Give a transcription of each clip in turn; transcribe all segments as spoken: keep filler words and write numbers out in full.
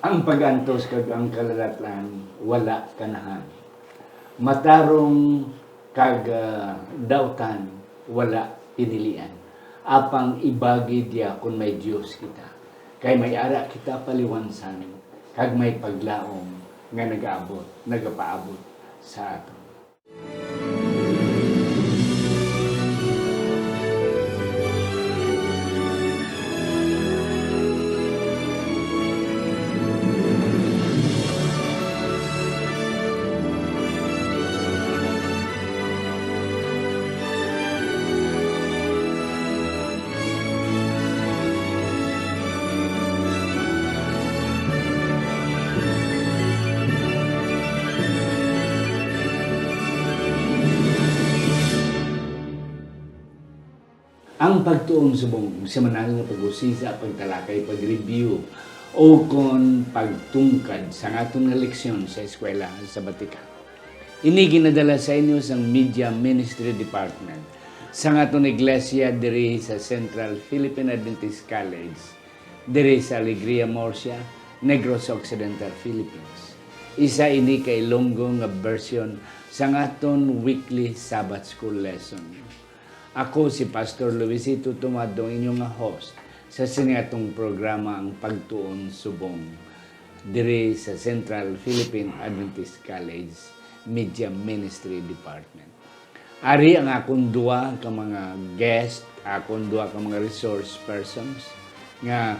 Ang pag-antos kag ang kalalatlan wala kanahan. Matarong kag, ah, dautan wala pinilian. Apang iba gid ya kon may Dios kita, kay may ara kita paliwansan kag may paglaom nga nagaabot, nagapaabot sa aton. Ang pagtuon subong semanal nga pag-usisa, pagtalakay, pag-review, o kon pagtungkad sa aton nga leksyon sa eskwela sa Batika. Ini ginadala sa inyo sang Media Ministry Department sang aton iglesia diri sa Central Philippine Adventist College, diri sa Alegria, Murcia, Negros Occidental, Philippines. Isa ini ka Ilonggo nga version sang aton weekly Sabbath School lesson. Ako si Pastor Luisito Tomado, inyo nga host sa sini atong programa, Ang Pagtuon Subong, diri sa Central Philippine Adventist College Media Ministry Department. Ari ang akon duha ka mga guest, akon duha ka mga resource persons nga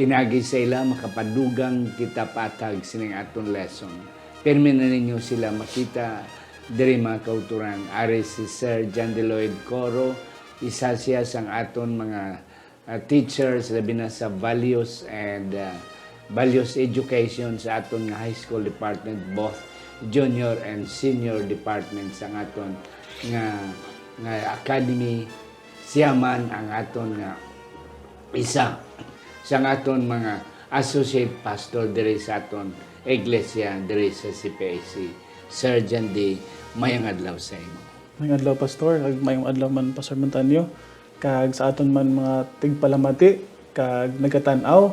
pinagi sa ila makapadugang kita patag sining aton lesson. Pirmi na ninyo sila makita diri, mga kauturan. Ari si Sir John Deloyd Coro, isa siya sang aton mga, ah, teachers, labi na sa values and, ah, values education sa aton nga high school department, both junior and senior department sa aton nga, nga academy. Siya man ang aton nga isa sang aton mga associate pastor diri sa aton iglesia diri sa C P I C. Sir John D, mayang adlaw sa imo. Mayang adlaw, Pastor, kag mayang adlaw man, Pastor Montaño, kag sa aton man mga tigpalamati kag nagkatan-aw,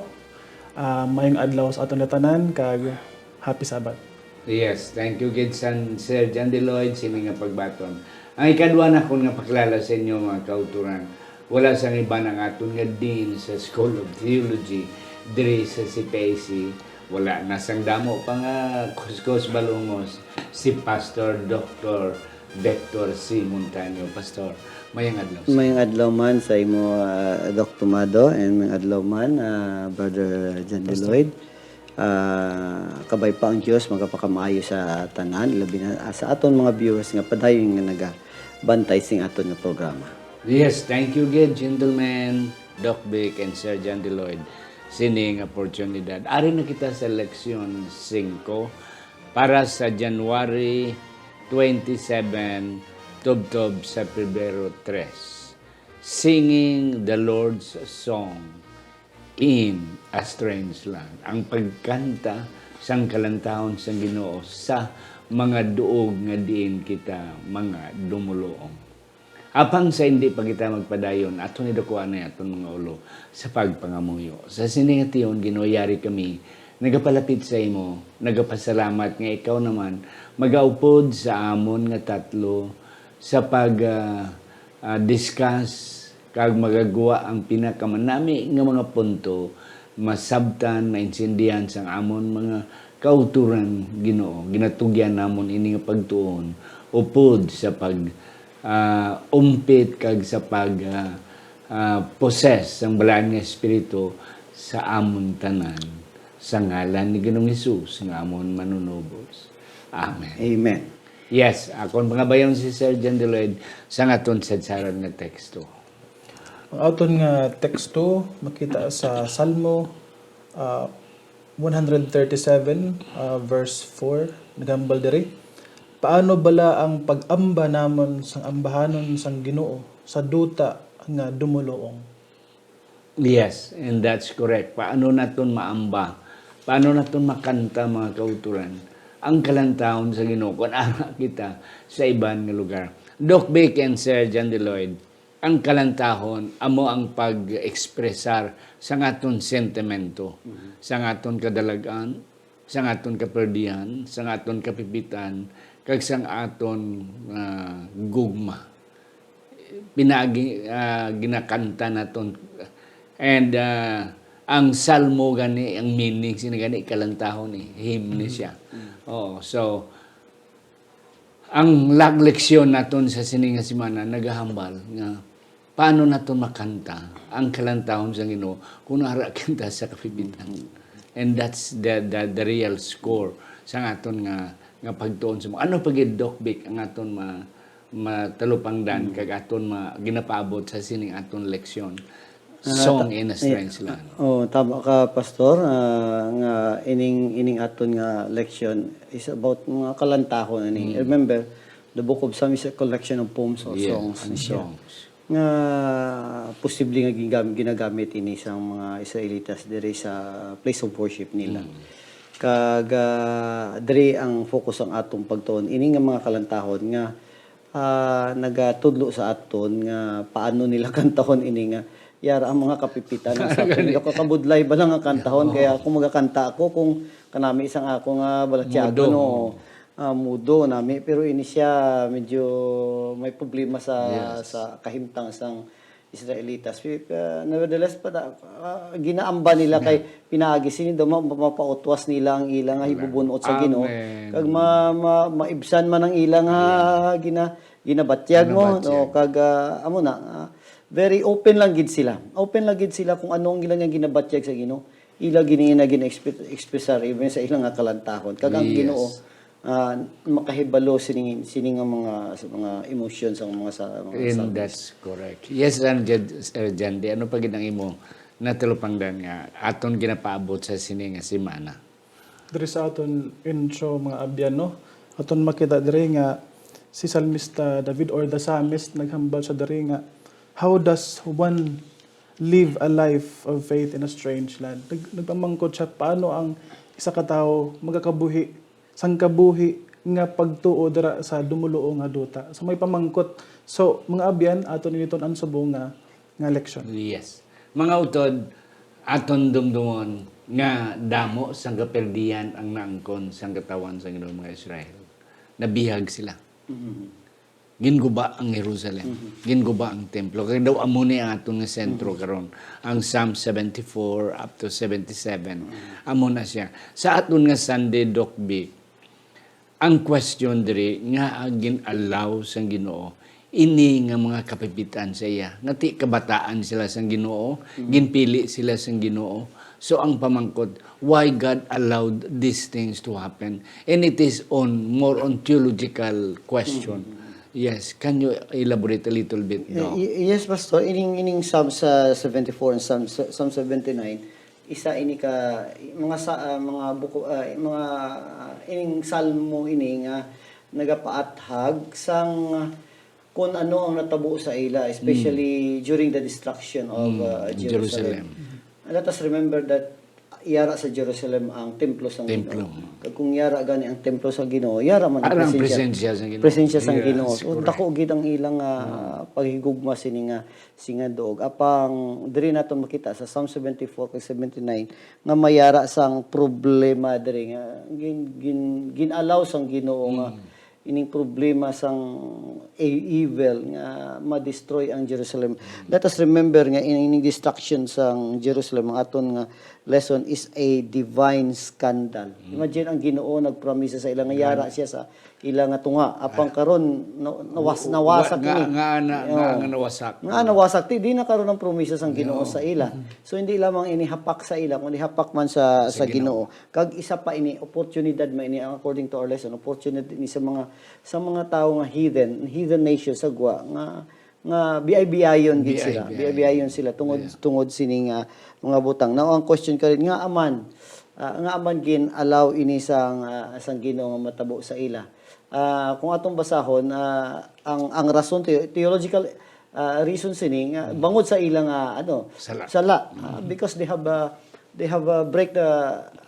ah, mayang adlaw sa aton tanan, kag Happy Sabbath. Yes, thank you gid, San, Sir John Deloyd, sini nga pagbaton. Ang ikadwa nakon nga pakilala sa inyo, mga kauturan, wala sang iban ang aton nga Dean sa School of Theology diri sa C P I C. Wala na sang damo pa nga kuskos balungos, si Pastor Doctor Victor C Montaño. Pastor, mayang adlaw sa Mayang adlaw man sa imo, ah, Doc Tomado, and mayang adlaw man, ah, Brother John Pastor. Lloyd. Ah, kabay pa ang Dios magapakamaayo sa tanan, labi na, ah, sa aton mga viewers nga padayon nga nagabantay sing aton nga programa. Yes, thank you gid, gentlemen, Doc Vic, and Sir John Deloyd, sining oportunidad. Ari na kita sa leksyon singko para sa January twenty-seven, tubtob sa Pebrero tres. Singing the Lord's Song in a strange land. Ang pagkanta sang kalantahon sang Ginoo sa mga duog nga diin kita mga dumuluong. Apang sa indi pa kita magpadayon, aton idakuan ang aton mga ulo sa pagpangamuyo. Sa sini nga tion, Ginoo, yari kami nagapalapit sa imo, nagapasalamat nga ikaw naman magaupod sa amon nga tatlo sa pag, ah, ah, discuss kag magagwa ang pinakamanami nga mga punto masabtan, maintindihan sang amon mga kauturan, Ginoo. Ginatugyan namon ini nga pagtuon upod sa pag, ah, umpit kag sa pag, ah, ah, possess sang Balaan nga Espiritu sa amon tanan, sa ngalan ni Ginoong Hesus nga amon Manunubos. Amen. Amen. Yes, akon pangabayon si Sir John Deloyd sa aton sadsaran nga teksto. Ang aton nga teksto makita sa Salmo, ah, one hundred thirty-seven, ah, verse four, naghambal diri, "Paano bala ang pag-amba namon sang ambahanon sang Ginoo sa duta nga dumuluong?" Yes, and that's correct. Paano naton maamba? Paano naton makanta, mga kauturan, ang kalantahon sa Ginoo kon ara kita sa iban nga lugar? Doc Vic and Sir John Deloyd, ang kalantahon amo ang pag-ekspresar sa aton sentimento, sa aton kadalag-an, sa aton kaperdihan, sa aton kapipitan, kag sa aton, ah, gugma. Pinagi-, ah, ginakanta naton. And, ah, ang salmo gani, ang meaning sini gani, kalantahon eh, hymn ni siya. Oo, so, ang lag-, leksyon naton sa sini nga semana nagahambal nga paano naton makanta ang kalantahon sa Ginoo kung ara kita sa kapipitan. And that's the, the, the real score sa aton nga, nga pagtuon sa mga. Ano pa gid, Doc Vic, ang aton ma-, matalupangdan kag aton ma-, ginapaabot sa sining aton leksyon? Ah, Song ta-, in a eh, strange land. Oh, tama ka, Pastor, ah, nga ining, ining aton nga leksyon is about mga kalantahon ani. Mm. Remember, the Book of Psalms is a collection of poems or Yes, songs and ni siya. songs. Nga posible nga gingam-, ginagamit ini sang mga Israelitas diri sa place of worship nila. Mm. Kag, ah, diri ang focus ang atong pagtuon. Ini nga mga kalantahon nga ah, nagatudlo sa aton nga paano nila kantahon ini nga yara ang mga kapipitan ang sa aton. Gani. Daw kakabudlay ba lang nga kantahon? Oo. Kaya kung magakanta ako, kung kanami isang ako nga balatyagon Mudo. o, ah, mudo nami, pero ini siya medyo may problema sa, Yes. sa kahimtang sang Israelitas. Pi-, ah, nevertheless, pa da-, ah, ginaamba nila kay pinaagi sini daw ma-, ma-, mapautwas nila ang ila nga Amen. hibubun-ot sa Ginoo. Amen. Kag ma-, ma-, maibsan man ang ila nga Amen. gina-, ginabatyag mo, Ginabatyag. no? Kag, ah, amo na, ah, very open lang gid sila. Open lang gid sila kung ano ang ila nga ginabatyag sa Ginoo. Ila gini na gin-exp-, expressar even sa ila nga kalantahon. Kag ang Yes. Ginoo, ah, makahibalo sining, sining nga mga, sa mga emosyon sa mga sa mga And salmist. That's correct. Yes, Sir Jan-, Sir Jandy, ano pa gid ang imo natalupangdan nga aton ginapaabot sa sini nga semana? Diri sa aton intro, mga abyan, no? Aton makita diri nga si Salmista David or the Psalmist naghambal siya diri nga, "How does one live a life of faith in a strange land?" Nag-, nagpamangkot siya, paano ang isa ka tawo magakabuhi sang kabuhi nga pagtuo dira sa dumoluo nga duta. So, may pamangkot. So, mga abyan, aton ini tun-an subong nga, nga leksyon. Yes. Mga utod, aton dumdumon nga damo sang kaperdian ang naangkon sang katawhan sang Ginoo, mga Israel. Nabihag sila. Mhm. Ginguba ang Jerusalem. Mhm. Ginguba ang templo. Kay daw amo ni ang aton nga sentro Mhm. karon, ang Psalm seventy-four up to seventy-seven. Mhm. Amo na siya. Sa aton nga Sunday, Doc B, ang question diri nga gin-allow sang Ginoo ini nga mga kapipitan sa iya, nga ti kabataan sila sang Ginoo, Mhm. ginpili sila sang Ginoo. So ang pamangkot, why God allowed these things to happen? And it is on, more on theological question. Mhm. Yes, can you elaborate a little bit, Eh, Doc? y-, yes, Pastor. Ining, ining Psalm sa seventy-four and Psalm, Psalm seventy-nine, isa ini ka, mga sa, ah, mga buko, ah, mga, ah, ining salmo ini nga nagapaathag sang, ah, kun ano ang natabo sa ila, especially Mm. during the destruction of, Mm, ah, Jerusalem. Jerusalem. And let us remember that yara sa Jerusalem ang templo sang Templo. Ginoo. Kag kung yara gani ang templo sa Ginoo, yara man ang Ara ang presensya, presensya sang Ginoo. presensya sang Yes, Ginoo. So, correct. dako gid ang ilang, ah, Mm. paghigugma sini nga, sini nga duog. Apang diri naton makita sa Psalm seventy-four kag seventy-nine nga mayara sang problema diri nga gin-, gin-, gin-allow sang Ginoo nga Mm. ining problema sang e-, evil nga ma-destroy ang Jerusalem. Mm. Let us remember nga in-, ining destruction sang Jerusalem, ang aton nga lesson is a divine scandal. Mm. Imagine, ang Ginoo nagpromisa sa ila nga Yan. yara siya sa ila nga tunga. Apang Ah. karon, na-, nawas-, Wa-, nawasak nga, ini. nga, nga, Oo. nga, nga nawasak. Nga nawasak, ti, di na karon ang promisa sang Ginoo No. sa ila. Mm. So, hindi lamang ini hapak sa ila, kundi hapak man sa, Sa sa Ginoo. Ginoo. Kag isa pa ini, oportunidad man ini, according to our lesson, oportunidad ini sa mga, sa mga tawo nga heathen, heathen nation sa gwa, nga, nga biay-biayon gid sila. Biay-biayon. Biay-biayon sila tungod, Yeah. tungod sini nga mga butang. Now, ang question karon, ngaa man, ah, ngaa man gin-allow ini sang, ah, sang Ginoo nga matabo sa ila? Ah, kung atong basahon, ah, ang, ang rason, theo-, theological, ah, reason sini nga Mm. bangod sa ilang, ah, ano, Sala. sala. Ah, Mm. because they have, ah, they have, ah, break the,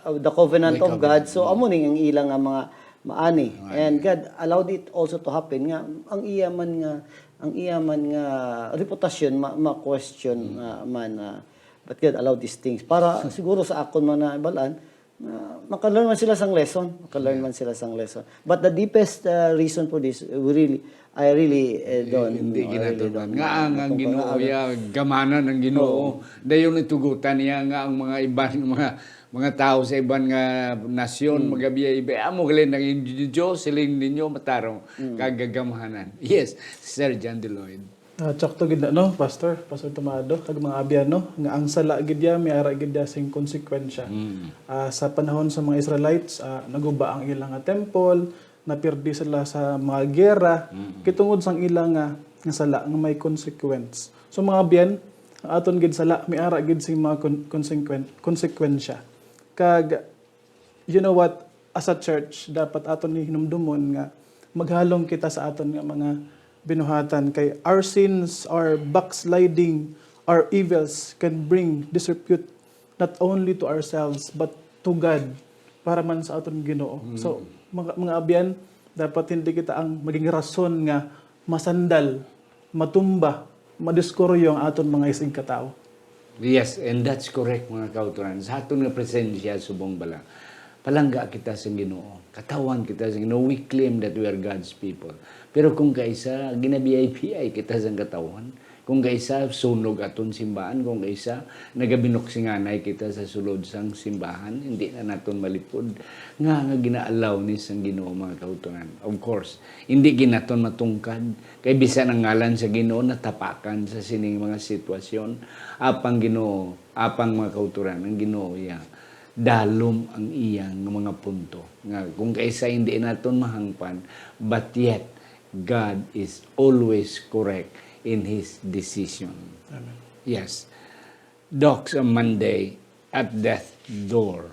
uh, the covenant May of God. covenant. So, Mm. amo ni ang ilang nga mga maani. Maani. And God allowed it also to happen nga ang iya man nga ang iya man nga reputasyon ma-, ma-question, ah, man, ah, but God allowed these things. Para siguro sa akon man na ibalaan, ah, maka-learn man sila sang lesson. Maka-learn man sila sang lesson. But the deepest, ah, reason for this, we really, I really, eh, don't, Hindi no, I really ginatubag. don't Nga ang, ang Kung Ginoo ano- ya, gamanan ang Ginoo. Dayon itugutan niya nga ang mga iban, mga mga tao sa iban nga nasyon, magabiya iba. Amo gali nang Diyos, siling ninyo, matarong, kag gagamhanan. Yes, Sir John De Lloyd. Ah, tsakto gid na, no, Pastor, Pastor Tomado, kag mga abyan, no, nga ang sala gid ya, may ara gid ya sing konsekwensya. Ah, sa panahon sa mga Israelites, ah, naguba ang ila nga temple, napirdi sila sa mga giyera, kitungod sang ila nga, nga sala nga may consequence. So, mga abyan, ang aton gid sala, may ara gid sing mga kon-, konsekwen-, konsekwensya. Kag, you know what, as a church, dapat aton ni hinumdumon nga maghalong kita sa aton nga mga binuhatan, kay our sins, our backsliding, our evils can bring disrepute not only to ourselves but to God, para man sa aton Ginoo. So, mga, mga abyan, dapat hindi kita ang maging rason nga masandal, matumba, madiskoryo ang aton mga isigkatawo. Yes, and that's correct, mga kauturan. Sa aton nga presensya subong bala, palangga kita sa Ginoo. Katawhan kita sa Ginoo. We claim that we are God's people. Pero kung kaisa, ginabiay-biay kita sa katawhan. Kung kaisa, sunog aton simbahan. Kung kaisa, nagabinuksinganay kita sa sulod sang simbahan. Hindi na naton malipod nga, nga ginaalaw ni sang Ginoo, mga kauturan. Of course, hindi gid naton matungkad. Kay bisan ang ngalan sa Ginoo natapakan sa sining mga sitwasyon, apang Ginoo, apang mga kauturan, ang Ginoo iya, dalom ang iya nga mga punto. Nga kung kaisa hindi naton mahangpan, but yet, God is always correct in His decision. Amen. Yes. Doc, sa Monday at death door.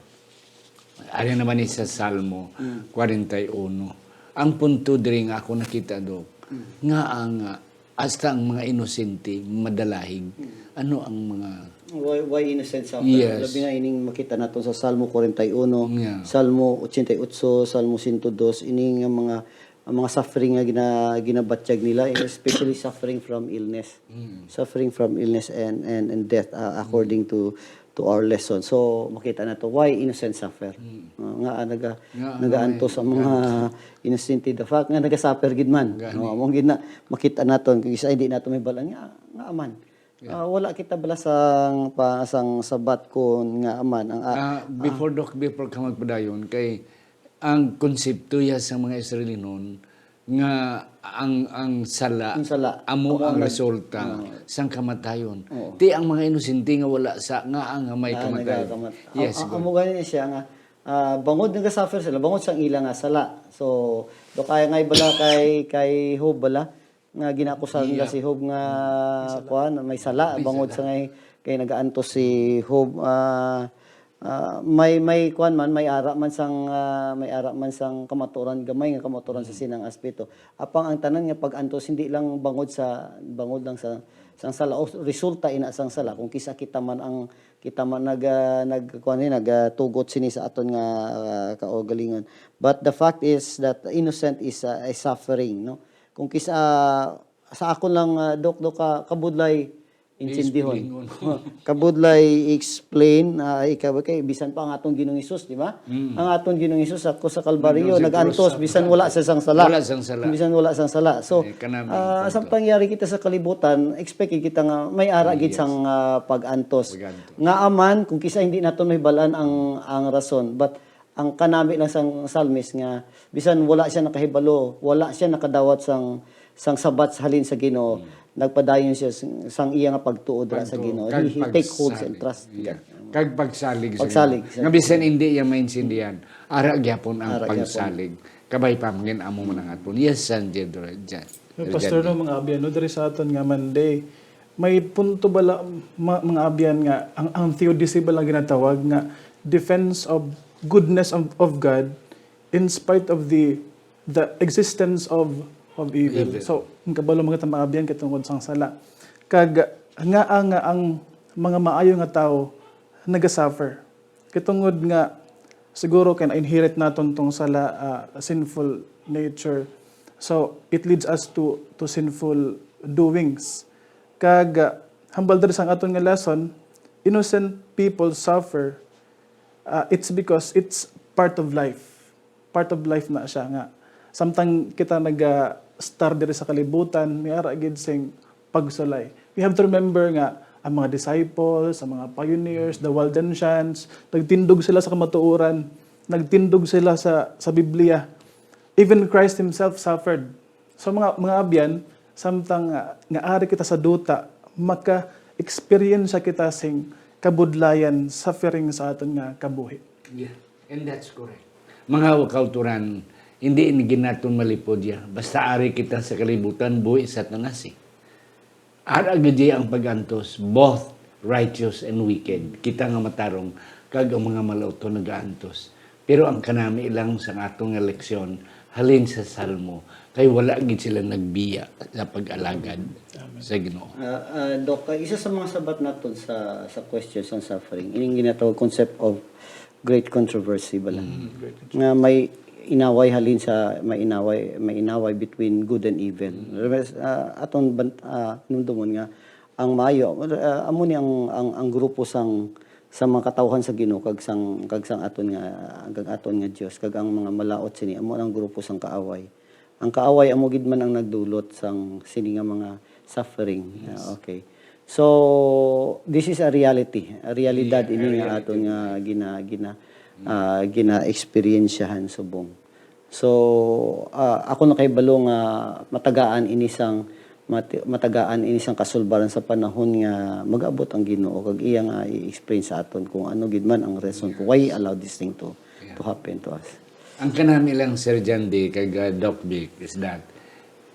Ari naman ni sa Salmo forty-one. Ang punto diri nga ako nakita, Doc, nga ang, ah, hasta ang mga inosente madalahig. Ano ang mga Why, why innocent suffer? Yes. Labi na ining makita naton sa Salmo forty-one, Yeah. Salmo eighty-eight, Salmo one oh two, ini nga mga, ang mga suffering nga gina-, ginabatyag nila, especially suffering from illness. Suffering from illness and, and, and death, uh, according to to our lesson. So, makita nato why innocent suffer. Uh, nga, ah, naga, Nga, nagaantos ang mga inosente. The fact nga naga-suffer gid man. Gani. No, amo gid na makita naton kung isa hindi nato may balaan nga, nga man. Ah, wala kita bala sang pa, sang sabat kon nga man ang, ah, Ah, before, Doc, before ka magpadayon, kay ang konsepto ya sa mga Israelinon nga ang, ang sala, Ang sala. amo Amo ang ang- resulta Oo. sang kamatayon. Oo. Ti ang mga inosente nga wala sa, nga ang may Ah, kamatayon. nagakamat-, Yes, ang, go. Amo gani siya nga, ah, bangod nagasuffer sila, bangod sang ila nga sala. So, do kaya nga bala kay, kay Job bala, nga ginakusahan nila Yeah. si Job nga, kuan, may sala, May bangod sala. sa ngay, kay nagaantos si Job, ah, ah, may, may kuan man, may ara man sang, ah, may ara man sang kamaturan, gamay nga kamaturan sa sinang aspeto. Apang ang tanan nga pag-antos, hindi lang bangod sa, bangod lang sa, sang sala, o resulta ina sang sala, kung kisa kita man ang, kita man nag, ah, nag, kuan ni, nagatugot sini sa aton nga, ah, kaugalingon. But the fact is that innocent is, ah, a suffering, no? Kung kisa, sa akon lang, ah, Dok, Dok, ah, kabudlay intindihon. Explain mo. Kabudlay explain, ah, ikaw kay bisan pa ang aton Ginoong Hesus, di ba? Ang aton Ginoong Hesus ako sa Kalbaryo, Nag-, nag-antos, sa bisan wala sa sang sala. Wala sang sala. Bisan wala sang sala. So, Eh, kanami ah, ang sa punto. Pangyari kita sa kalibutan, expect kita nga may ara gid Yes. sang, ah, pag-antos. Pag-antos. Nga aman, kung kisa hindi naton mahibalaan ang, ang rason. But ang kanami lang sang psalmist nga, bisan wala siya nakahibalo, wala siya nakadawat sang, sang sabat sa halin sa Ginoo, nagpadayon siya sang, sang iya nga pagtuo dira sa Pagtuo, Ginoo. kag He, he take hold and pagsalig. trust. Yeah. Kag pagsalig sa Pagsalig Ginoo. sa Nga bisan hindi iya maintindihan, ara gyapon ang Ara gyapon. pagsalig. Kabay pa mangin amo man ang aton. Yes, San Pedro, Jan. Pastor, no, mga abyan, no, diri sa aton nga Monday, may punto bala, ma-, mga abyan, nga ang, ang theodicy bala ginatawag nga defense of goodness of, of God in spite of the, the existence of, of evil. Evil. So, ang kabalo mga, mga abyan, kay tungod sang sala. Kag nga, nga ang mga maayo nga tawo nagasuffer. Kay tungod nga siguro kay na-inherit naton tong sala, ah, sinful nature. So, it leads us to, to sinful doings. Kag, ah, hambal diri sa aton nga lesson, innocent people suffer, ah, it's because it's part of life. Part of life na siya nga. Samtang kita naga-star diri sa kalibutan, may ara gid sing pagsulay. We have to remember nga ang mga disciples, ang mga pioneers, the Waldensians, nagtindog sila sa kamatuoran, nagtindog sila sa, sa Biblia. Even Christ himself suffered. So, mga, mga abyan, samtang nga, nga ari kita sa duta, maka-experience kita sing kabudlayan, suffering sa aton nga kabuhi. Yeah, and that's correct. Mga kauturan, hindi ini ginaton malipod ya. Basta ari kita sa kalibutan, buhi sa tanan si. Ara gid ang pag-antos, both righteous and wicked. Kita nga matarong, kag ang mga malauton nagaantos. Pero ang kanami lang sa aton nga leksyon, halin sa Salmo, kay wala gid sila nagbiya sa pag-alagad sa Ginoo. Ah, ah, Doc, ah, isa sa mga sabat naton sa, sa question sa suffering, ining ginatawag concept of great controversy bala. Mm. Nga may inaway halin sa, may inaway, may inaway between good and evil. Mm. Ah, aton ban-, ah, numdumon nga ang maayo, ah, amo ni ang, ang, ang grupo sang, sa mga katawhan sa Ginoo kag sang, kag sang aton nga, kag aton nga Dios, kag ang mga malaut sini amo ang grupo sang kaaway. Ang kaaway amo gid man ang nagdulot sang sini nga mga suffering. Yes. Ah, okay. So, this is a reality. A realidad ini nga aton nga gina-, gina-, ah, gina-eksperyensyahan subong. So, ah, ako nakahibalo nga matagaan ini sang, mati-, matagaan ini sang kasulbaran sa panahon nga mag-abot ang Ginoo kag iya nga i-explain sa aton kung ano gid man ang reason kung why He allowed this thing to, to happen to us. Ang kanami lang, Sir John D. kag, ah, Doc Vic, is that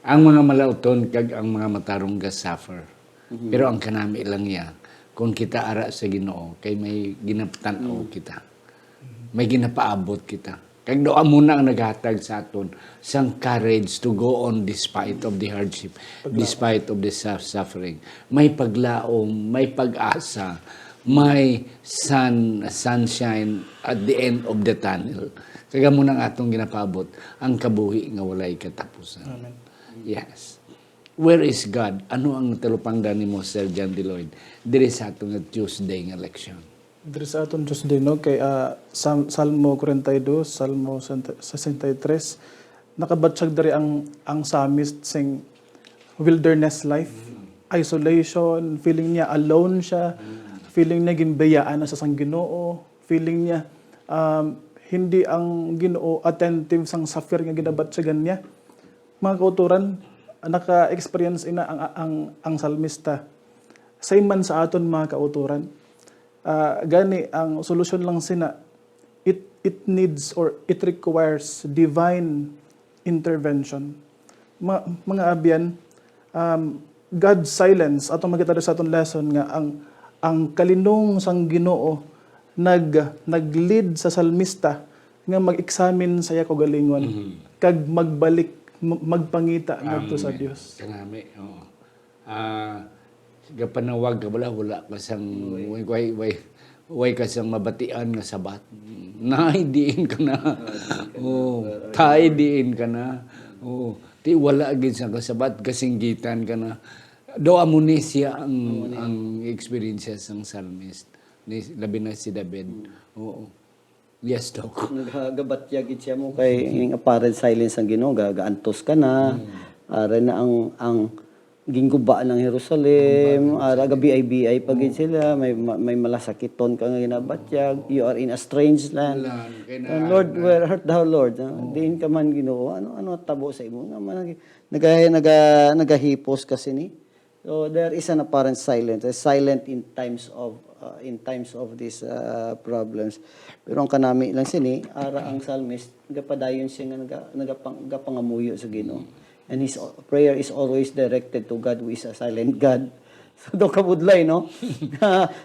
ang mga malauton kag ang mga matarong ga-suffer. Mhm. Pero ang kanami lang niya, kung kita ara sa Ginoo, kay may ginapatan-aw kita. May ginapaabot kita. Kag daw amo na ang naghatag sa aton sang courage to go on despite of the hardship, despite of the su-, suffering. May paglaom, may pag-asa, may sun, sunshine at the end of the tunnel. Kag amo na ang atong ginapaabot, ang kabuhi nga walay katapusan. Amen. Yes. Where is God? Ano ang talupangdan nimo, Sir John D. Lloyd, diri sa aton nga Tuesday nga leksyon? Diri sa aton Tuesday, no, kay, ah, Sam-, Salmo forty-two, Salmo sesenta y tres, nakabatyag diri ang, ang psalmist sing wilderness life, isolation, feeling niya alone siya, feeling niya ginbayaan na siya sang Ginoo, feeling niya, um, hindi ang Ginoo attentive sang suffer nga ginabatyagan niya. Mga kauturan, naka-experience ina ang, ang, ang salmista. Same man sa aton, mga kauturan. Ah, gani, ang solusyon lang sina, it, it needs or it requires divine intervention. Ma-, mga abyan, um, God's silence, atong makita sa aton lesson nga ang, ang kalinong sang Ginoo nag-, nag-lead sa salmista nga mag-examine sa iya kaugalingon, mhm, kag magbalik, m-, magpangita ngadto sa Dios. Kanami, oo. Ah, gapanawag ka bala, wala ka sang, way, way, way, way ka sang mabatian nga sabat. Nay, diin ka na. Ah, diin ka na. Oh, wala, tay, wala, diin ka na. Oh, ti wala gid sa kasabat, kasinggitan ka na. Do amo ni siya ang, amo ni, ang experience sang psalmist, ni, labi na si David. Hmm. Oo. Yes, Doc. Nagagabatyag gid siya mo kay ning apparent silence ang Ginoo, ga-, gaantos ka na. Mm. Ara na ang, ang ginguba ng Jerusalem, ara gabi ay biay pa gid sila, may ma-, may malasakiton ka nga ginabatyag, you are in a strange land. Land, kay na, Lord, na, where art thou, Lord? Ah, oo, diin ka man, Ginoo? Ano, ano tabo sa imo? Nga man, naga-, naga-, nagahipos ka sini. So, there is an apparent silence, a silent in times of, uh, in times of these, uh, problems. Pero ang kanami lang sini, ara ang psalmist, nagapadayon siya nga naga-, nagapang-, nagapangamuyo sa Ginoo. And his o-, prayer is always directed to God, who is a silent God. So, daw kabudlay, no?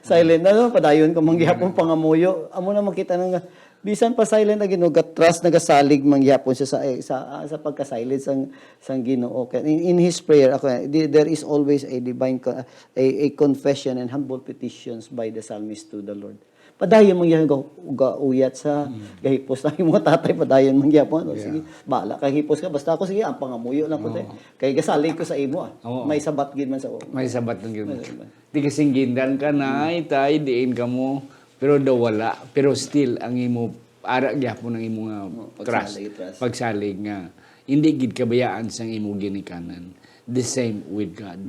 Silent na, no? Padayon ka manggihapon pangamuyo. Amo na makita na nga, bisan pa silent na Ginoo, ga-trust, nagasalig man gyapon siya sa, eh, sa, ah, sa pagka-silent sang, sang Ginoo. Kay in, in his prayer, ako, eh, di-, there is always a divine co-, a, a confession and humble petitions by the psalmist to the Lord. Padayon man gyud ga-, gauyat sa gahipos na yung mga tatay, padayon man gyapon. "O, sige, Yeah. bahala ka, hipos ka. Basta ako, sige, ang pangamuyo lang ko, te. Oo. Kay gasalig ko sa imo, ah. Oo. May sabat gid man sa May sabat lang gyud. May sabat. Di kasing gindan ka na, ay, tay, diin ka mo. Pero daw wala. Pero still, ang imo, ara gyapon ang imo nga Oo, trust. pagsalig, trust. Pagsalig nga. Hindi gid kabayaan sang imo ginikanan. The same with God.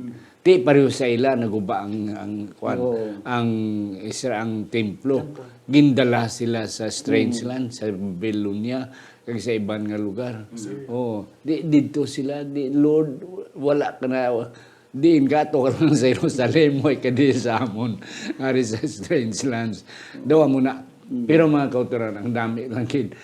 Ti pareho sa ila naguba ang ang kuan, Oo. ang Isra-, ang templo. Gindala sila sa strange land, sa Babylonia, kag sa iban nga lugar. Oh, di didto sila, di, "Lord, wala ka na, diin ka, ato ka lang sa Jerusalem, way ka di sa amon, ngari sa strange lands." Daw mo na. Pero, mga kautoran, ang dami lang gid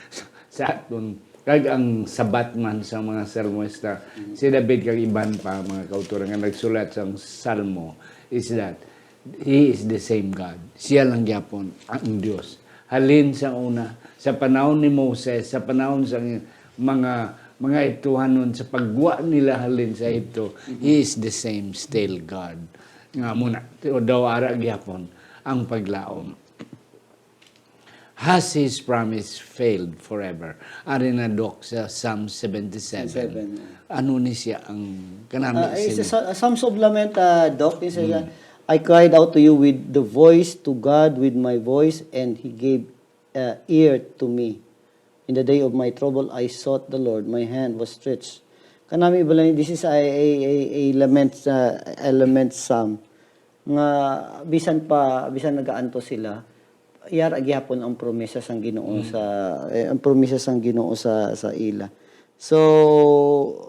sa aton. Kag ang sabat man sa mga salmista, si David kag iban pa, mga kautoran, nga nagsulat sang salmo, is that He is the same God. Siya lang gyapon ang Dios. Halin sa una, sa panahon ni Moses, sa panahon sa mga, mga Egiptohanon, sa pagwa nila halin sa Egipto, He is the same still God. Nga muna, daw ara gyapon ang paglaom. Has His promise failed forever? Ari na, Doc, sa Psalm seventy-seven. Seven. Ano ni siya ang kanami Ah, eh, sini? sa Sa-, Psalms of Lament, ah, Doc, it says, ah, "I cried out to you with the voice, to God with my voice, and He gave, uh, ear to me. In the day of my trouble, I sought the Lord. My hand was stretched." Kanami bala ni, this is a, a, a, a lament, uh, a lament psalm. Nga bisan pa, bisan nagaantos sila, yara gihapon ang promesa sang Ginoo sa, eh, ang promesa sang Ginoo sa, sa ila. So,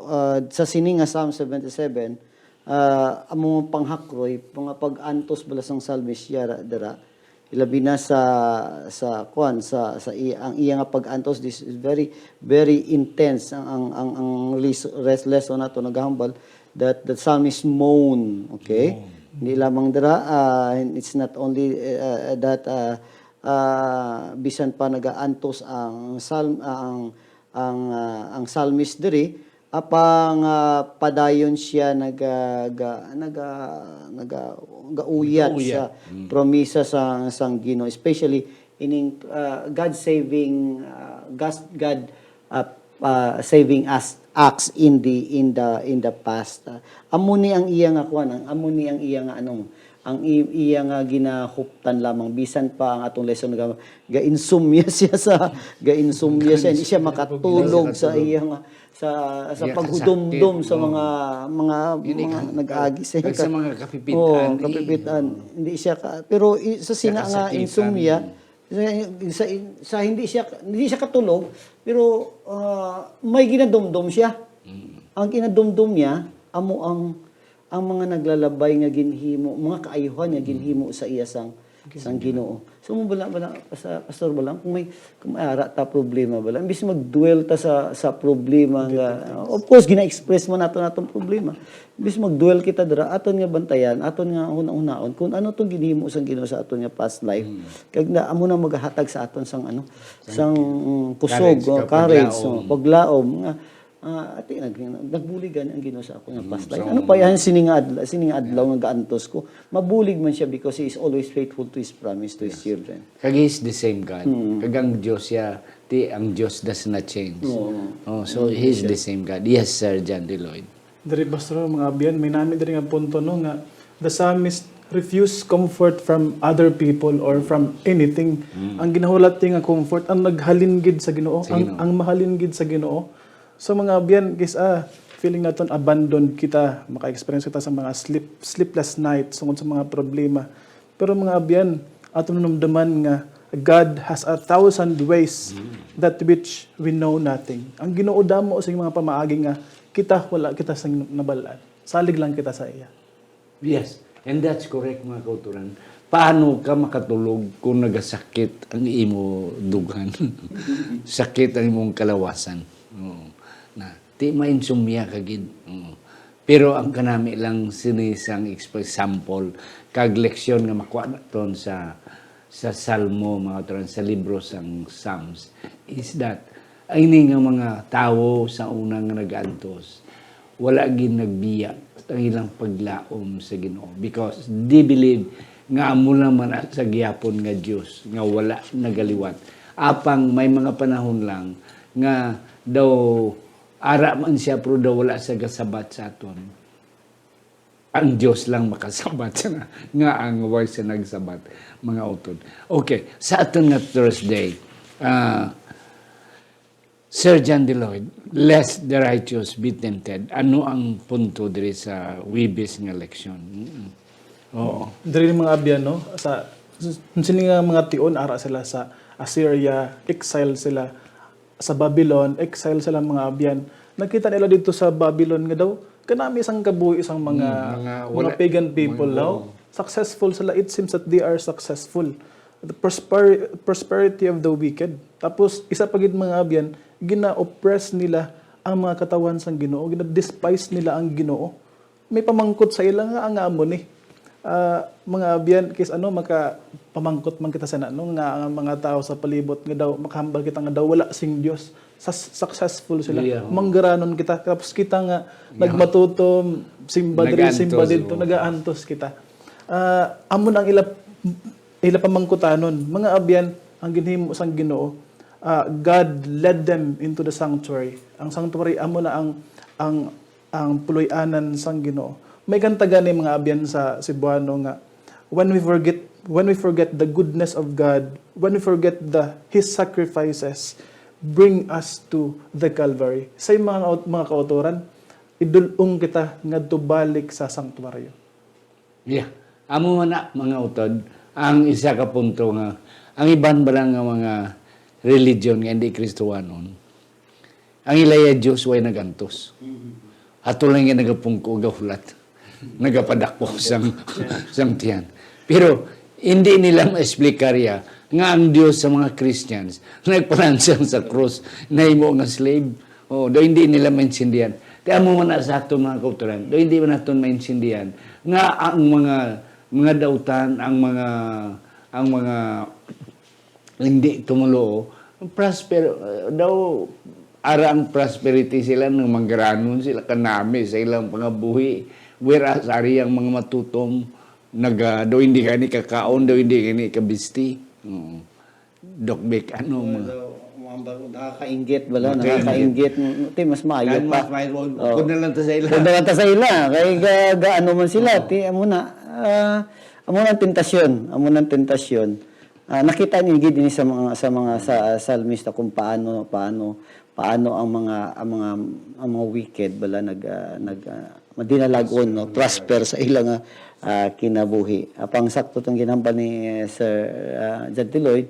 ah, sa sini nga Psalm seventy-seven, ah, amo ang panghakroy, mga pag-antos bala sang psalmist yara dira, ilabi na sa, sa kuan, sa, sa i-, ang iya nga pag-antos, this is very, very intense. Ang, ang, ang, ang lis-, res-, lesson nato nagahambal that the psalmist moan, okay? Hindi lamang dira, ah, it's not only, uh, that, uh, uh, bisan pa nagaantos ang psalm, ah, ang, ang, ah, ang psalmist diri, apang, ah, padayon siya naga-, ga-, naga-, naga-, gauyat Gauyat. sa promisa sa, sang Ginoo, especially ining, ah, God saving, ah, God, God, ah, ah, saving us, acts in the, in the, in the past. Ah, amo ni ang iya nga kuan, ang, amo ni ang iya nga, anong, ang i-, iya nga ginahuptan lamang, bisan pa ang atong lesson ga-, ga-insomnia siya sa, ga-insomnia siya, hindi siya makatulog sa iya nga, sa, sa Iya, paghudumdom kasakit, sa oo. mga, mga, Hindi mga ka-, nag-agi sa kag sa mga kapipitan, Oo, eh. kapipitan. Hindi siya ka, pero i-, sa sina nga kasakitan. insomnia, sa, sa, sa hindi siya, hindi siya katulog, pero, ah, may ginadumdom siya. Ang ginadumdom niya, amo ang, ang mga naglalabay nga ginhimo, mga kaayuhan nga ginhimo sa iya sang, sang Ginoo. So, mo bala, bala, sa, Pastor, bala, kung may, kung may ara ta problema, bala, imbis mag-dwell ta sa, sa problema nga, of course, gina-express man nato natong problema. Imbis mag-dwell kita dira, aton nga bantayan, aton nga hunahunaon kung ano tong ginhimo sang Ginoo sa aton nga past life. Kag na, amo na magahatag sa aton sang, ano, sang, mm, kusog, Courage, oh, ka courage, paglaom. Oh, paglaom nga, ah, ati, nag-, nagbuligan ang Ginoo sa akon nga past life. So, Ano pa yan, sini nga adlaw, sini nga adlaw nga gaantos ko? Mabulig man siya because He is always faithful to His promise to His children. Kag He is the same God. Kag ang Dios siya, ti ang Dios does not change. Oo. Oh, so He is the same God. Yes, Sir John D. Lloyd. Diri, Pastor, mga abyan, may nami diri nga punto, no, nga the psalmist refused comfort from other people or from anything. Ang ginahulat niya nga comfort, ang naghalin gid sa Ginoo, Sa ang, Ginoo. Ang mahalin gid sa Ginoo. So, mga abyan, guys, ah, feeling naton abandoned kita, maka-experience kita sa mga sleep, sleepless night, tungod sa mga problema. Pero, mga abyan, aton manumduman nga God has a thousand ways that which we know nothing. Ang Ginoo damo sa mga pamaagi nga kita, wala kita sa nabal-an. Salig lang kita sa iya. Yes, and that's correct, mga kauturan. Paano ka makatulog kung nagasakit ang imo dughan? Sakit ang imong kalawasan. Oo. Na, ti mainsomnia ka gid. Oo. Pero ang kanami lang sini sang exp-, example kag leksyon nga makuha naton sa, sa Salmo, mga kauturan, sa libro sang Psalms, is that ang ini nga mga tawo sa una nga nag-antos, wala gid nagbiya ang ilang paglaom sa Ginoo, because they believe nga amo lang man sa gihapon nga Dios nga wala nagaliwat. Apang may mga panahon lang nga daw ara man siya, pero daw wala siya gasabat sa aton. Ang Dios lang makasabat sa nga, nga ang way siya nagsabat, mga utod. Okay, sa aton nga Thursday, ah, Sir John Deloy, "Lest the righteous be tempted." Ano ang punto diri sa Huwebes nga leksyon? Mm. Oo. Diri, mga abyan, no? Sa, sa, sini nga mga tion, ara sila sa Assyria, exile sila sa Babylon, exile sila, mga abyan. Nakita nila dito sa Babylon nga daw, kanami sang kabuhi sang mga, Mm, mga mga wala, pagan people, mga, no? Oo. Successful sila. It seems that they are successful. The prosper-, prosperity of the wicked. Tapos, isa pa gid, mga abyan, gina-oppress nila ang mga katawhan sang Ginoo, gina-despise nila ang Ginoo. May pamangkot sa ila nga, nga amo ni. Ah, mga abyan, kis ano, maka-, pamangkot man kita sa ano, nga ang mga tao sa palibot nga daw, makahambal kita nga daw wala sing Dios. Sa, successful sila. Yeah. Manggaranon kita. Tapos kita nga, Yeah. nagmatutom, simba diri, simba Nagaantos, dito, oo. nagaantos kita. Ah, amo na ang ila, ila pamangkutanon. Mga abyan, ang ginhimo sang Ginoo, ah, God led them into the sanctuary. Ang sanctuary, amo na ang, ang, ang puloy-anan sang Ginoo. May kanta gani, mga abyan, sa Cebuano nga, "When we forget, when we forget the goodness of God, when we forget the, His sacrifices, bring us to the Calvary." Sa mga, mga kautoran, idul-ong kita ngadto balik sa sanctuary. Yeah. Amo man na, mga utod, ang isa ka punto nga, ang iban ba lang nga mga religion nga hindi Kristohanon, ang ilaya Dios way nagantos. Mm. Ato lang nga nagapungko, gahulat. Nagapadakpo sang, sang tiyan. Pero hindi nila ma-explicar ya nga ang Dios sa mga Christians nagpalansang sa krus, nahimo nga slave. Oh, do hindi nila maintindihan. Kaya mo man na sa aton mga kautoran, do hindi man naton maintindihan nga ang mga, mga dautan, ang mga, ang mga hindi tumoluo, prosper, uh, daw, ara ang prosperity sila, nang manggaranon sila, kanami sa ilang pangabuhi. Whereas, ari ang mga matutom, naga, do hindi gani kakaon, do hindi gani kabisti. Oo. Doc Vic, ano mo? Well, uh, mambaro, nakakainggit, wala, Nakakainggit. nakakainggit. Ti, mas maayo Yan, pa. mas maayo. Oo. Kung na lang ta sa ila. Kung na lang ta sa ila. Kay ga, ga, ano man sila, Oo. ti, amo na, ah, amo na ang tentasyon. Amo na ang tentasyon. Ah, nakita niyo gid ini sa mga, sa mga, sa, ah, salmista kung paano, paano, paano ang mga, ang mga, ang mga wicked, bala, nag, ah, nag, ah, madinalag-on, no? Prosper sa ila nga, ah, kinabuhi. Apang sakto tong ginhambal ni, eh, Sir, ah, John Lloyd,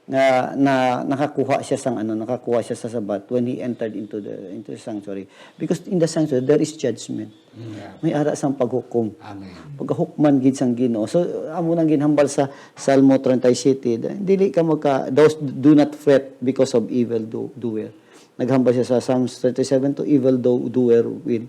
nga na, nakakuha siya sang ano, nakakuha siya sa Sabbath when he entered into the, into the sanctuary. Because in the sanctuary, there is judgment. Yeah. May ara sang paghukom. Amen. Pagahukman gid sang Ginoo. So, amo nang ginhambal sa Salmo treinta y siete, "Dili ka magka, those do not fret because of evil do, doer." Naghambal siya sa Psalms thirty-seven, "To evil do, doer will,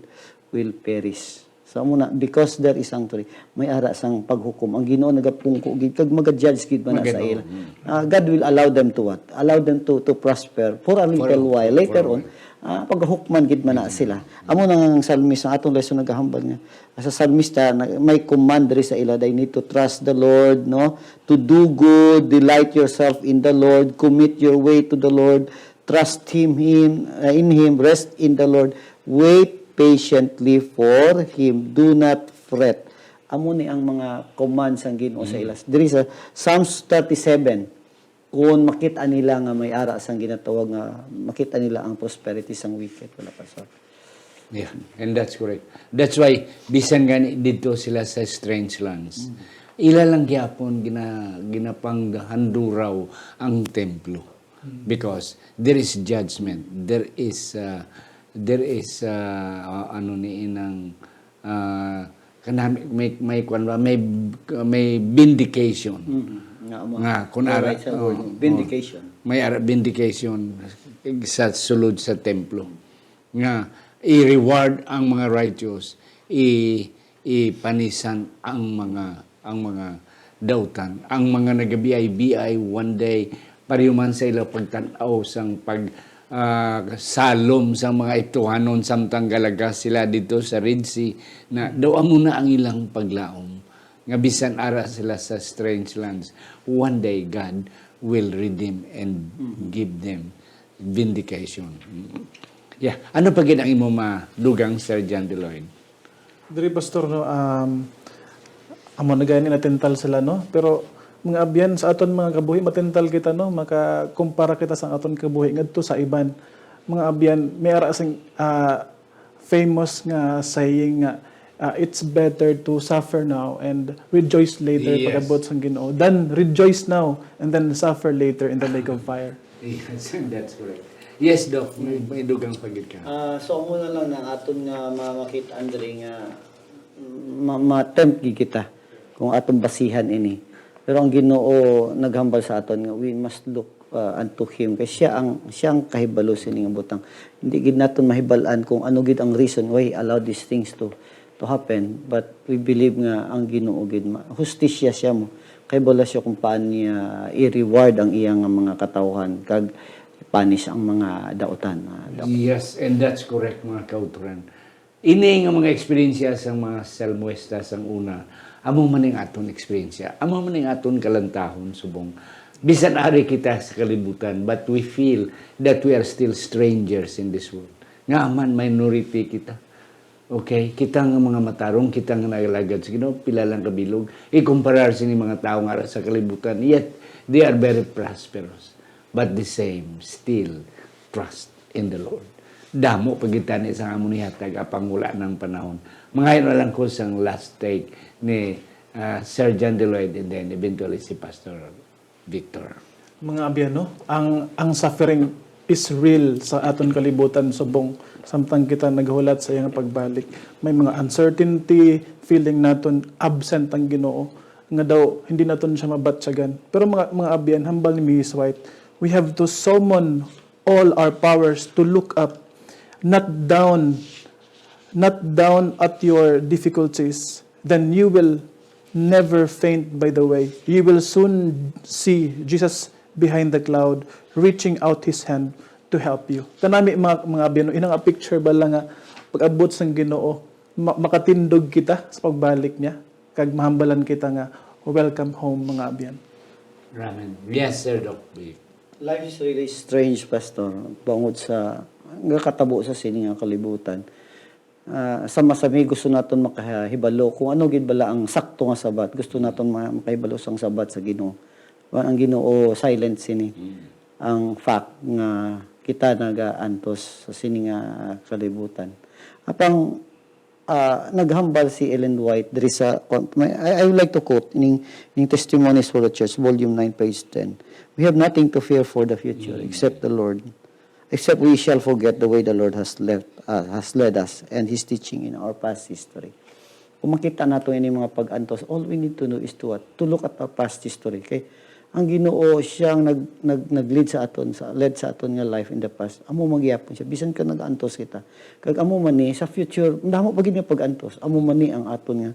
will perish." So, amo na, because there is sanctuary, may ara sang paghukom. Ang Ginoo nagapungko gid, kag maga-judge gid man na sa Magano, ila. mm. Ah, God will allow them to what? Allow them to, to prosper for a For a, little while. for Later a on, while. ah, pagahukman gid man na Mm. sila. Amo nang salmista, ang atong lesson nagahambal nga. Sa salmista, na, may command diri sa ila, they need to trust the Lord, no? To do good, delight yourself in the Lord, commit your way to the Lord, trust Him, him, uh, in Him, rest in the Lord, wait patiently for Him, do not fret. Amo ni ang mga command sang Ginoo sa Mm. ila. Diri sa Psalms thirty-seven, kung makita nila nga may ara sang ginatawag nga, makita nila ang prosperity sang wicked, wala pa sa Yeah, and that's correct. That's why, bisan gani dito sila sa strange lands, Mm. ila lang gyapon gina-, ginapanghanduraw ang templo. Mm. Because there is judgment, there is, uh, there is, uh, ano ni inang, uh, kanami-, may, may kwan ba? May, may vindication. Mm. Nga, mo. Nga, kung May ara-, right sa oh, word. oh. Vindication. May ara-, vindication sa sulod sa templo. Nga i-reward ang mga righteous, i-, ipanisan ang mga, ang mga dautan, ang mga nagabiay-biay, one day, pareho man sa ila pagtan-aw sang pag, ah, salom sang mga Egiptohanon samtang galagas sila dito sa Red Sea, na daw amo na ang ilang paglaom. nga bisan ara sila sa strange lands, one day God will redeem and give them vindication. Yeah. Ano pa gid ang imo madugang, Sir John Deloitte? Diri, Pastor, no, um, amo na gani natintal sila, no? Pero, mga abyan, sa aton mga kabuhi, matintal kita, no? Makakumpara kita sa aton kabuhi ngadto sa iban. Mga abyan, may ara sing, ah, famous nga saying nga, ah, "It's better to suffer now and rejoice later," Yes. pag-abot sang Ginoo, than rejoice now and then suffer later in the lake of fire. Yes, that's correct. Yes, Doc, may, may dugang pa gid ka. Ah, so, amo na lang na aton nga ma-, makit-an diri nga ma-, ma-tempt gid kita kung aton basihan ini. Pero ang Ginoo naghambal sa aton nga we must look, ah, unto Him, kay siya ang, siya ang kahibalo sini nga butang. Hindi gid naton mahibal-an kung ano gid ang reason why He allowed these things to, to happen. But we believe nga ang Ginoo gid ma-, hustisya siya mo. Kahibalo siya kung paano niya i-reward ang iya nga mga katawhan kag i-punish ang mga dautan, ah, Doc. Yes, and that's correct, mga kauturan. Ini nga mga eksperyensya sang mga salmista sang una, amo man ang aton eksperyensya, amo man ang aton kalantahon subong bisan ari kita sa kalibutan, but we feel that we are still strangers in this world. Nga man, minority kita. Okay? Kita nga mga matarong, kita nga nagalagad sa Ginoo, pila lang kabilog, ikumparar sini mga tawo nga ara sa kalibutan, yet they are very prosperous. But the same, still trust in the Lord. Damo pa gid tani sang amon ihatag, apang wala nang panahon. Mangayo na lang ko sang last take ni, ah, Sir John Deloitte and then eventually si Pastor Victor. Mga abyan, no? Ang, ang suffering is real sa aton kalibutan subong samtang kita naghulat sa iyang pagbalik. May mga uncertainty, feeling naton absent ang Ginoo, nga daw hindi naton siya mabatyagan. Pero mga, mga abyan, hambal ni Missus White, we have to summon all our powers to look up, not down, not down at your difficulties. Then you will never faint by the way. You will soon see Jesus behind the cloud, reaching out His hand to help you. Kanami, mga, mga abyan, no, ina nga picture ba lang nga pag-abot sang Ginoo, ma-, makatindog kita sa pagbalik niya, kag mahambalan kita nga, "Welcome home, mga abyan." Amen. Yes, Sir Doc. Life is really strange, Pastor, bangod sa nga katabo sa sini nga kalibutan. Ah, sama sa may gusto naton makahibalo kung ano gid bala ang sakto nga sabat. Gusto naton ma-, makahibalo sang sabat sa Ginoo. Wa-, ang Ginoo silent sini. Mm. Ang fact nga kita nagaantos sa sini nga kalibutan. Apang, ah, naghambal si Ellen White diri sa, I, I would like to quote ining, ining Testimonies for the Church, Volume nine, page ten. "We have nothing to fear for the future Mm. except the Lord. Except we shall forget the way the Lord has left, uh, has led us and His teaching in our past history." Kung makita nato ini mga pag-antos, all we need to know is to what? To look at our past history. Kay ang Ginoo siya ang nag-, nag-, nag-lead sa aton, sa, led sa aton nga life in the past. Amo man gihapon siya. Bisan ka nag-antos kita. Kag amo man ni sa future, damo pa gid nga pag-antos. Amo man ni ang aton nga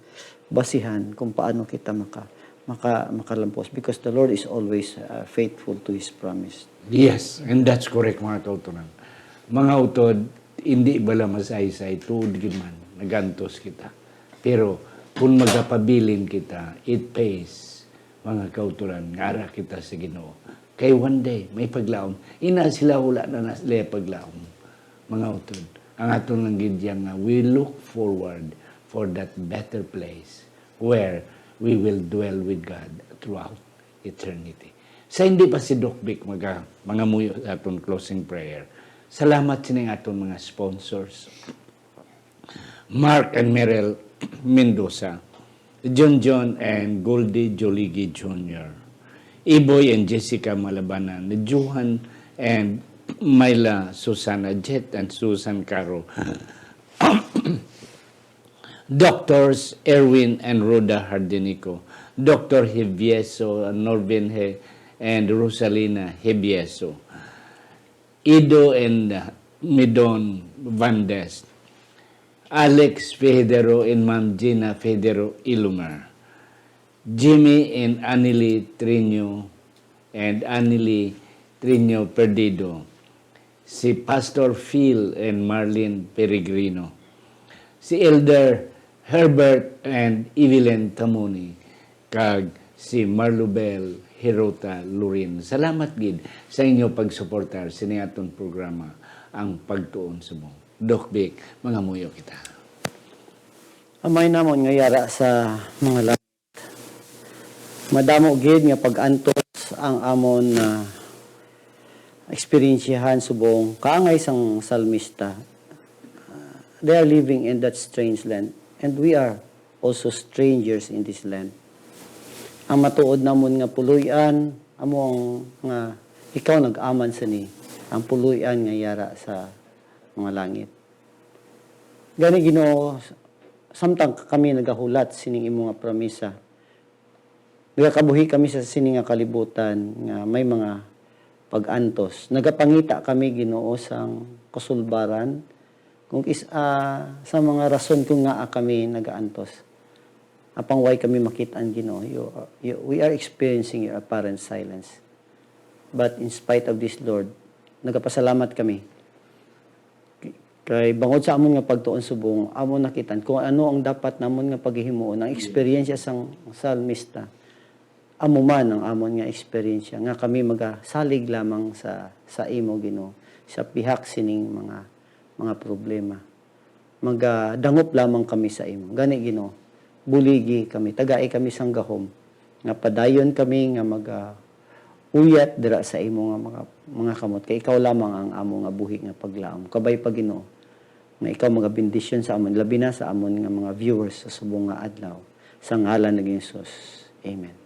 basihan kung paano kita maka-, maka-, makalampos. Because the Lord is always, uh, faithful to His promise. Yes, and that's correct, mga kauturan. Mga utod, hindi bala masaysay, tuod gid man, nagantos kita. Pero kung magapabilin kita, it pays, mga kauturan, nga ara kita sa Ginoo. Kay one day, may paglaom. Ina sila, wala na, na sila paglaom, mga utod. Ang aton lang gid yan nga, we look forward for that better place where we will dwell with God throughout eternity. Sa hindi pa si Doc Vic maga-, mangamuyo sa aton closing prayer, salamat sining aton mga sponsors, Mark and Merel Mendoza, John John and Goldie Joligi Junior, Iboy and Jessica Malabanan, Johan and Myla Susana, Jet and Susan Caro, Doctors Erwin and Rhoda Hardinico, Doctor Hevieso, Norvin He-, and Rosalina Hevieso, Ido and Midon Vandes, Alex Federo and Ma'am Gina Federo Ilumer, Jimmy and Anili Trino and Anili Trino Perdido, si Pastor Phil and Marlene Peregrino, si Elder Herbert and Evelyn Tamuni, kag si Marlubel Hirota Lurin. Salamat gid sa inyo pagsuportar sini aton programa, Ang Pagtuon Subong. Doc Vic, mangamuyo kita. Amay namon nga yara sa mga langit. Madamo gid nga pag-antos ang amon na eksperyensyahan subong kaangay sang salmista. Uh, they are living in that strange land, and we are also strangers in this land. Ang matuod namon nga puloy-an amo ang nga ikaw nag-aman sini, ang puloy-an nga yara sa mga langit. Gani, Ginoo, samtang kami nagahulat sining imo nga promisa, nagakabuhi kami sa sini nga kalibutan nga may mga pag-antos. Nagapangita kami, Ginoo, sang kasulbaran kung is, ah, sa mga rason kung ngaa kami nagaantos. Apang wala kami makit-an, Ginoo. You, you, we are experiencing your apparent silence. But in spite of this, Lord, nagapasalamat kami. Kay bangod sa amon nga pagtuon subong, amon nakit-an kung ano ang dapat namon nga paghihimuon. Ang eksperyensya sang salmista, amo man ang amon nga eksperyensya, nga kami magasalig lamang sa, sa imo, Ginoo, sa pihak sining mga, mga problema. Magadangop lamang kami sa imo. Gani, Ginoo, buligi kami, tagai kami sang gahom, nga padayon kami nga maga-, uyat dira sa imo nga mga, mga kamot. Kay ikaw lamang ang amo nga buhi nga paglaom. Kabay pa, Ginoo, nga ikaw magabendisyon sa amon, labi na sa amon nga mga viewers sa subong nga adlaw. Sa ngalan ni Jesus. Amen.